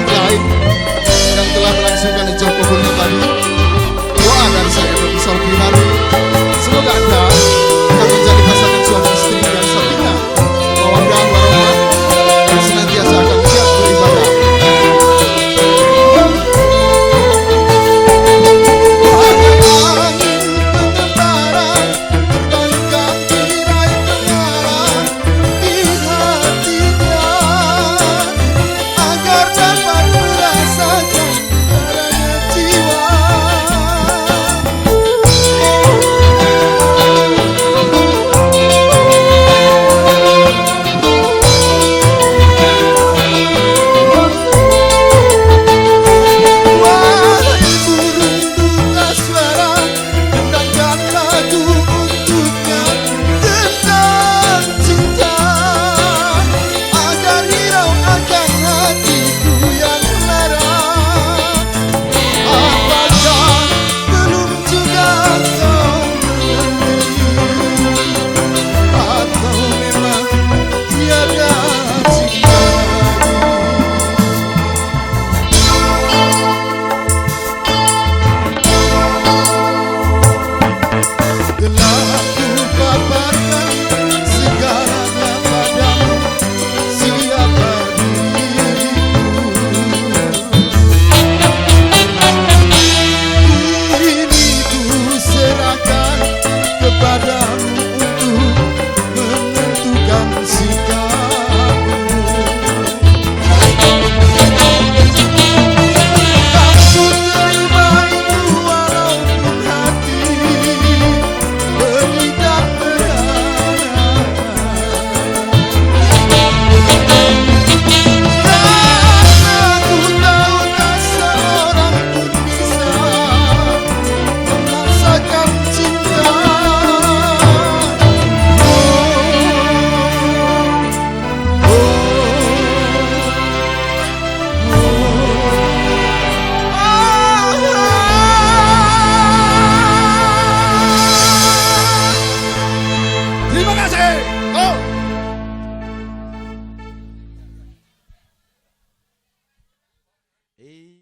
mempelai yang telah melangsungkan ijab kabulnya tadi. Doa dari saya Dr. Solbihari, semoga Anda akan menjadi pasangan suami istri dan sakinah, mawaddah warahmah, dan senantiasa akan giat beribadah. Bagai angin pengembara, terbangkan tirai pengarang di hatinya, agar dapat merasakan darahnya jiwa. Wahai burung duta suara, dendangkan lagu untuknya tentang cinta, agar hirau akan hatiku yang lara. Apakah belum juga kau mengerti, atau memang tiada cinta lagi? Telah ku paparkan segalanya padamu, siapa diriku. Ini ku serahkan kepadamu untuk menentukan sikapmu. Tak ku terima itu walaupun hati pedih dan merana. Karena ku tahu tak seorang pun bisa memaksakan cinta. Oh, oh, oh. Terima kasih. Oh.